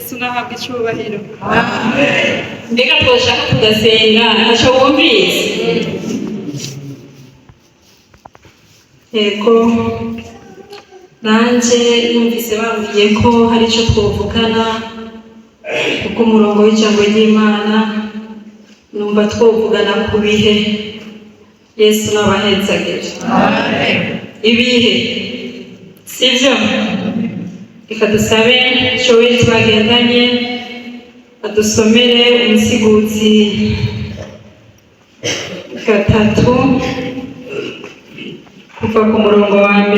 Yesu nahabwe icyubahiro. Mbega twoshaka tugasenga, ntacyo wumvise? Yego, nanjye numvise bambwiye ko hari icyo twovugana kuko umurongo w'ijambo ry'Imana numva twovugana ku bihe. Yesu n'abahezagire ibihe, sibyo? Reka dusabe Joel twagendanye adusomere Umusiguzi 3, kuva ku murongo wa 1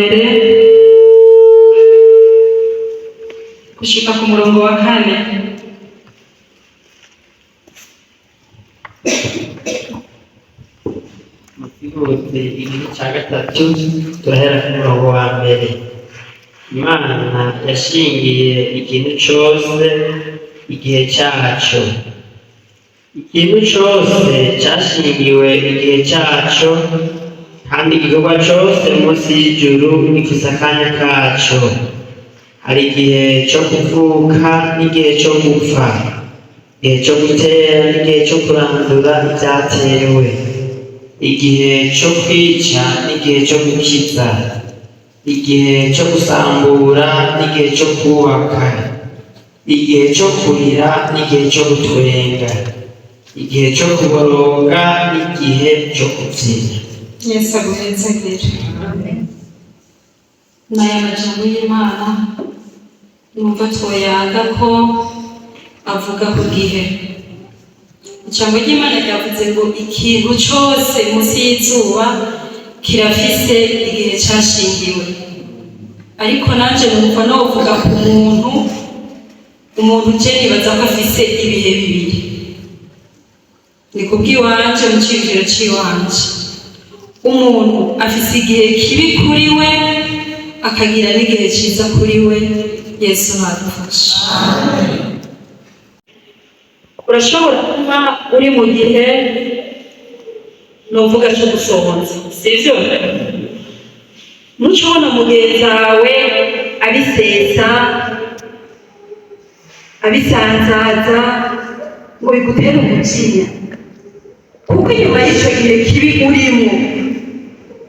gushika ku murongo wa 4. Musiguzi igice cya 3, turahera ku murongo wa 1. Imana yashingiye ikintu cose igihe cyaco. Ikintu cose cyashingiwe igihe cyaco, kandi igikorwa cose munsi y'ijuru gifise akanya kaco. Hari igihe co kuvuka n'igihe co gupfa, igihe co gutera n'igihe co kurandura ivyatewe, igihe co kwica n'igihe co gukiza, igihe co gusambura n'igihe co kubaka, igihe co kurira n'igihe co gutwenga, igihe co kuboroga n'igihe co kubyina. Yesu aguhezagire. N'aya majambo y'Imana numva twoyaga ko avuga ku gihe. Ijambo ry'Imana ryavuze ngo ikintu cose munsi y'izuba kirafise igihe cashingiwe, ariko nanje numva novuga ku muntu. Umuntu je nibaza ko afise ibihe bibiri, ni kubw'iwanje, mu ciyumviro c'iwanje. Umuntu afise igihe kibi kuri we, akagira n'igihe ciza kuri we. Yesu nadufasha. Urashobora kuba uri mu gihe novuga cyo gusonza, sivyo? Nuca ubona mugenzi wawe abisesa, abisanzaza, ngo bigutere umujinya, kuko inyuma y'ico gihe kibi urimo,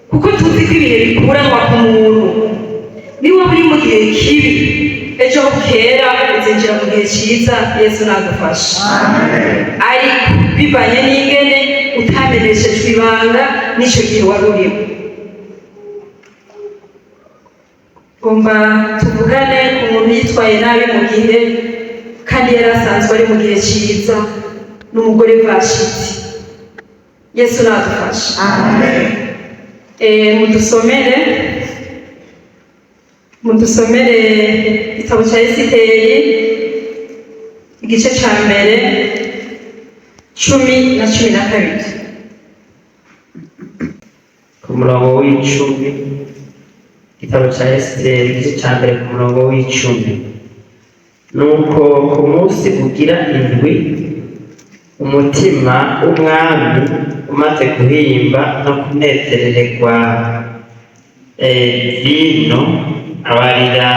kuko tuzi ko ibihe bikuranwa ku muntu, niba uri mu gihe kibi, ejo bukera uzinjira mu gihe ciza. Yesu nadufasha. Ariko bivanye n'ingene utamenyeshejwe ibanga n'ico gihe wari urimo, ngomba tuvugane ku muntu yitwaye nabi mu gihe kandi yari asanzwe ari mu gihe ciza, n'umugore Vashiti. Yesu nadufasha. Mudusomere igitabo cya Esiteri, igice ca 1, 10 na 12. Ku murongo w'10, igitabo cya Esiteri, igice cya 1, ku murongo w'10: Nuko ku munsi ugira indwi, umutima w'umwami umaze guhimba no kunezerererwa vino, abarira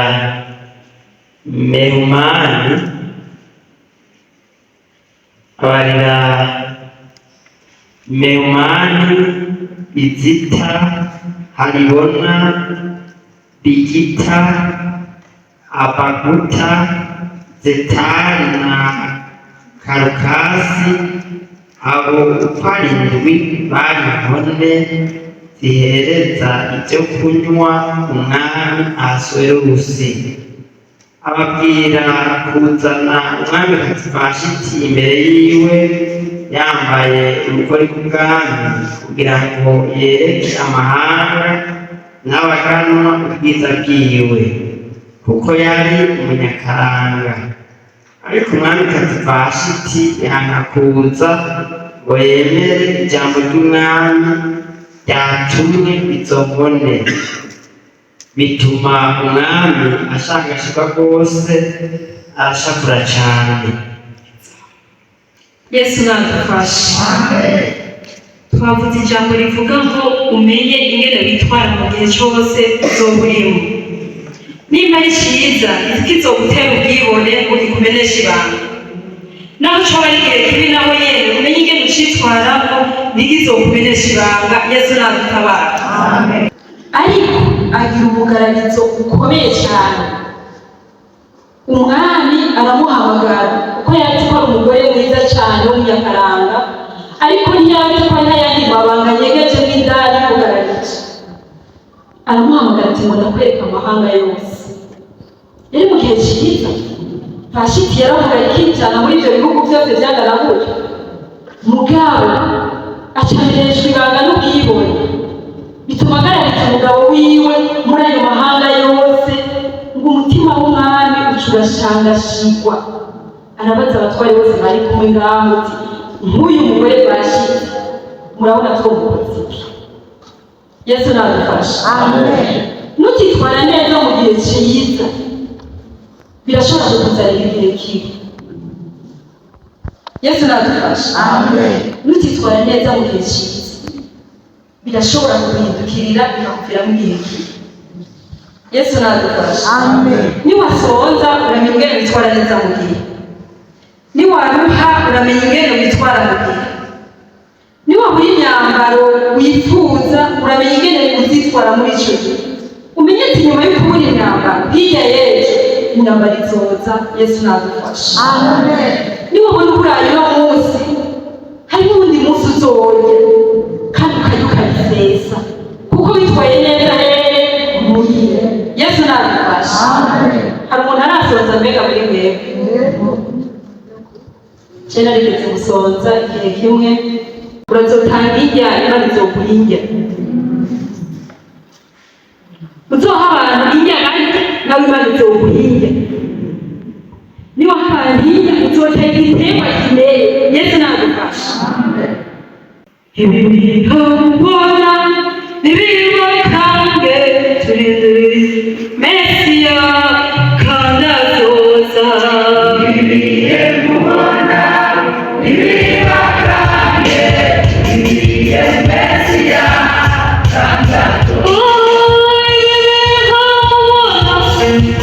Mehumani, abarira Mehumani, Bizita, Haribona, Bigita, Abaguta, Zetari na Karukasi. Abo uko ari indwi bari inkone zihereza ibyo kunywa umwami Ahasuwerusi. Ababwira kuzana umwamikazi Vashiti imbere yiwe yambaye urugori rw'ubwami, kugira ngo yereke amahanga n'abaganwa ubwiza bwiwe, kuko yari umunyakaranga. Ariko umwamikazi Vashiti yanga kuza ngo yemere ijambo ry'umwami ryatumwe izo nkone. Bituma umwami ashagashirwa rwose, arashavura cane. Yesu nadufasha. Twavuze ijambo rivuga ngo umenye ingene witwara mu gihe cyose uzoba urimo. Nimba Nimba ari cyiza, ntikizogutera ubwibone ngo gikumeneshe ibanga. Naho coba ari igihe kibi, naho nyene umenye ingene ucitwaramo, ntikizokumenesha ibanga. Yesu nadutabara. Ariko agira umugararizo ukomeye cyane. Umwami aramuhamagara kuko yari ko ari umugore mwiza cyane w'umunyakaranga, ariko ntiyari ko hari n'ayandi mabanga yegeje nk'indani y'umugararizo. Aramuhamagara ati: "Ngo ndakwereka amahanga yose." Yari mu gihe cyiza. Vashiti yaravuga ikijana muri ibyo bihugu byose byangana gutyo, mugabo acamenyeshwa ibanga n'ubwibone, bituma agarariza umugabo wiwe muri ayo mahanga yose. Ngo umutima w'umwami uca urashangashigwa. Arabaza abatwari bose bari kumwe ngaho uti: "Nk'uyu mugore Vashiti, murabona twomukoze iki?" Yesu nadufasha. Nutitwara neza mu gihe cyiza, birashobora kukuzanira igihe kibi. Yesu nadufasha. Nutitwara neza mu gihe cyiza, birashobora kuguhindukirira bikakuviramo igihe kibi. Yesu nadufasha. Niwasonza, uramenya ingene witwara neza mu gihe. Niwaruha, uramenya ingene witwara mu gihe. Niwabura imyambaro wifuza, uramenya ingene uzitwara muri ico gihe. Umenye ati nyuma yo kubura imyambaro, hirya y'ejo imyambaro izoza. Yesu nadufasha. Niwabona uburayi uno munsi, hari n'uwundi munsi uzorya kandi ukarya ukabisesa kuko witwaye neza rero mu gihe. Yesu nadufasha. Hari umuntu arasonza mbega muri mwebwe? Je narigeze gusonza igihe kimwe. Urazotanga indya, Imana izoguha indya. Uzoha abantu indya barya, nawe Imana izoguha indya. Niwaha abantu indya, uzotera igiterwa kimere. Yesu nadufasha. Ibi bintu mbona ntibibakange, turindiriye Mesiya kandi azoza. Ibihe mubona ntibibakange, turindiriye Mesiya kandi azoza.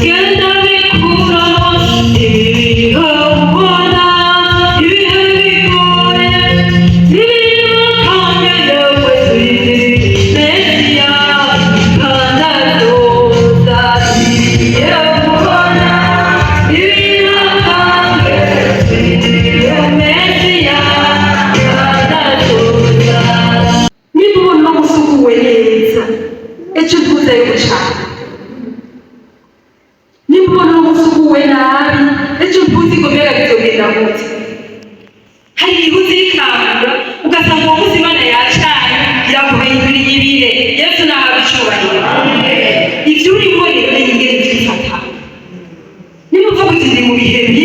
Genda bikura ibihe ubona, ibihe bigoye, ntibibakange yewe, turindiriye Mesiya kandi azoza. Ibihe mubona ntibibakange, turindiriye Mesiya kandi azoza. Niba ubona usukuwe neza, ejo ntuzeyo gucana. Niba ubona usukuwe nabi, ejo ntuzi ngo mbega bizogenda gute. Hari igihe uzikangura ugasanga uwo munsi Imana yacanye, iraguhinduriye ibihe. Yesu nahawe icubahiro. Ibyo urimo rero, menya ingene uvyifata. Niba uvuga uti: "Ndi mu bihe bibi,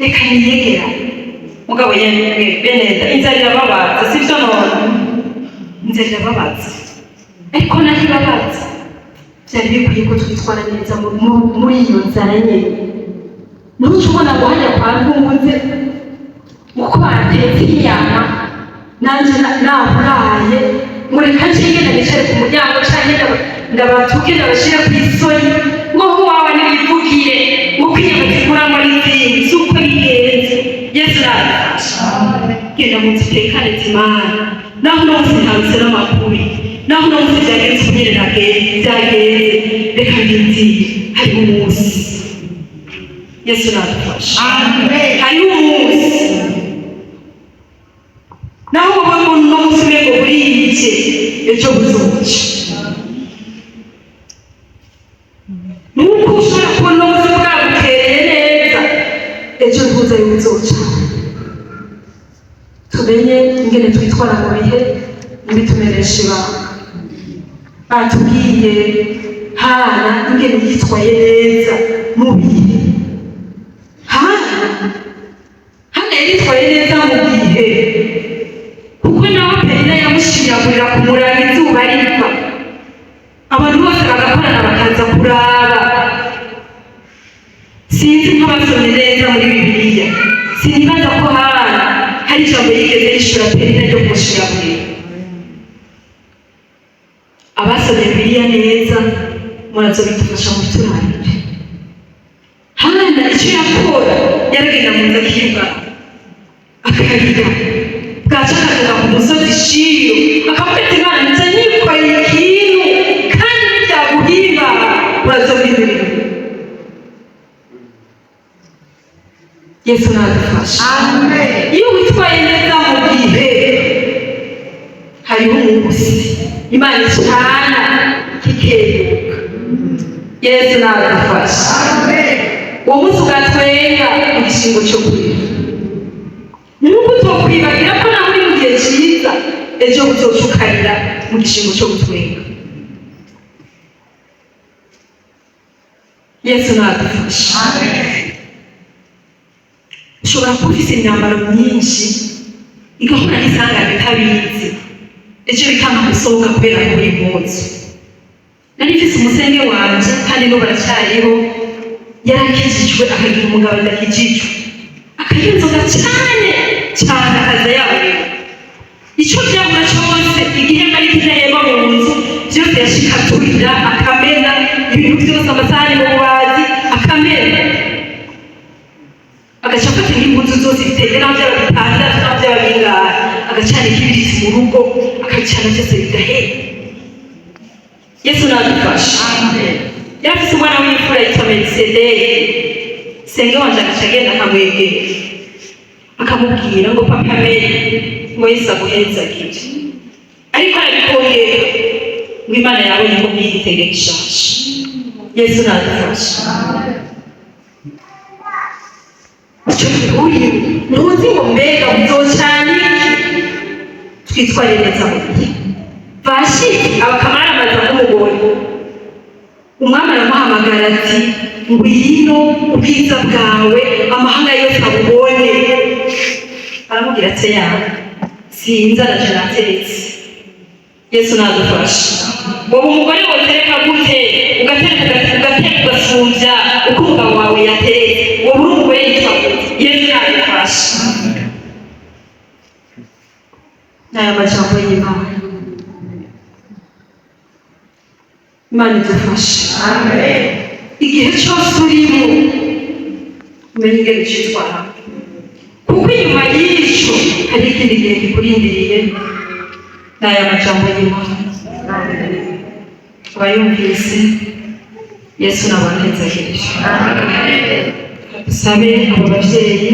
reka niyegerane." Mugabo yemwe benenda, inzara irababaza, sivyo? None inzara irababaza, ariko naho ibabaza, byari bikwiye ko twitwara neza muri iyo nzara nyene. Ntuce ubona ngo hajya kwa ntunze uko batetse inyama, nanje naburaye, ngo reka nce ngenda nicare ku muryango canke ndabatuke, ndabashire kw'isoni, ngo wawe nibivugire ngo kwinyama zikuramwo n'izindi. Si uko bigenze. Yesu aradufasha. Genda mu nzu utekane. Imana, naho uno munsi ntarutse n'amakuru, naho uno munsi byagenze uko nyene byagenze, reka ndindire, hariho umunsi. Yesu nadufasha. Hariho umunsi, naho wowe uno munsi umengo burije, ejo buzoca. Nuko ushobora kubona uno munsi bwagukereye neza, ejo ntuza yuzoca. Tumenye ingene twitwara mu bihe, ntibitumereshe ibanga. Batubwiye Hana ingene yitwaye neza mu bihe. Hana yaritwaye neza mu gihe, kuko nawe Penina yamushinyagurira kumuraba izuba riva, abantu bose bagakorana bakaza kuraba. Sinzi nk'abasomye neza muri Bibiliya, sinibaza ko Hana hari ijambo yigeze yishura Penina ryo kumushinyagurira. Abasomye Bibiliya neza Murazobidufasha mu biturarire. Hana icyo yakora, yaragenda mu nzu akiyugara, akarira, bwaca akagera ku musozi Shiro, akavuga ati: "Imana, nza nikoreye ikintu kandi ntibyaguhimba, urazobindurira." Yesu nadufasha. Iyo witwaye neza mu gihe, hariho umunsi Imana icana kikeyuka. Yesu nadufasha. Uwo munsi ugatwenga mu gishingo cyo kurira. Nuko utokwibagira ko nawe uri mu gihe cyiza, ejo uzoca ukarira mu gishingo cyo gutwenga. Yesu nadufasha. Ushobora kuba ufise imyambaro myinshi igahura n'isangane itabizi, ejo bikanga gusohoka kubera kubura impuzu. Nari mfise umusenge wanje, kandi n'ubu aracyariho, yarakijijwe, akagira umugabo adakijijwe, akanywa inzoga cyane cyane, akaza yaborewe. Icyo byabura cyose, igihemba n'ikidahemba mu nzu, byose yashika aturira, akamena ibintu byose, amasahani mu bubati akamena, agaca afata nk'impuzu zose biteye, naho byaba bitandatu, naho byaba bingahe, agacana ikibiriti mu rugo, akabicana byose bigahera. Yesu nadufasha. Yari afise umwana w'imfura yitwa Melisedeki. Senge wanje agaca agenda akamwegera, akamubwira ngo: "Papa Meri, ngo Yesu aguhezagire." Ariko arabikongera ngo: "Imana yabonye ko nk'iyi gitenge gishasha." Yesu nadufasha. Icyo gihe ntuzi ngo mbega uzocana iki. Twitware neza mu gihe. Vashiti abakamaramaza nk'umugore. Umwami aramuhamagara ati: "Ngwino, ubwiza bwawe amahanga yose abubone." Aramubwira ati: "Yawe sinza, naje nateretse." Yesu nadufasha. Wowe umugore wotereka gute, ugatereka, ugateka, ugasumbya uko umugabo wawe yateretse? Wowe uri umugore yitwa gute? Yesu nadufasha. N'aya majambo y'Imana, Imana idufashe. Igihe cyose urimo, umenye ingene ucitwaramo, kuko inyuma y'icyo hari ikindi gihe kikurindiriye. N'aya majambo y'Imana, abayumvise, Yesu nabahezagirije. Dusabe abo babyeyi.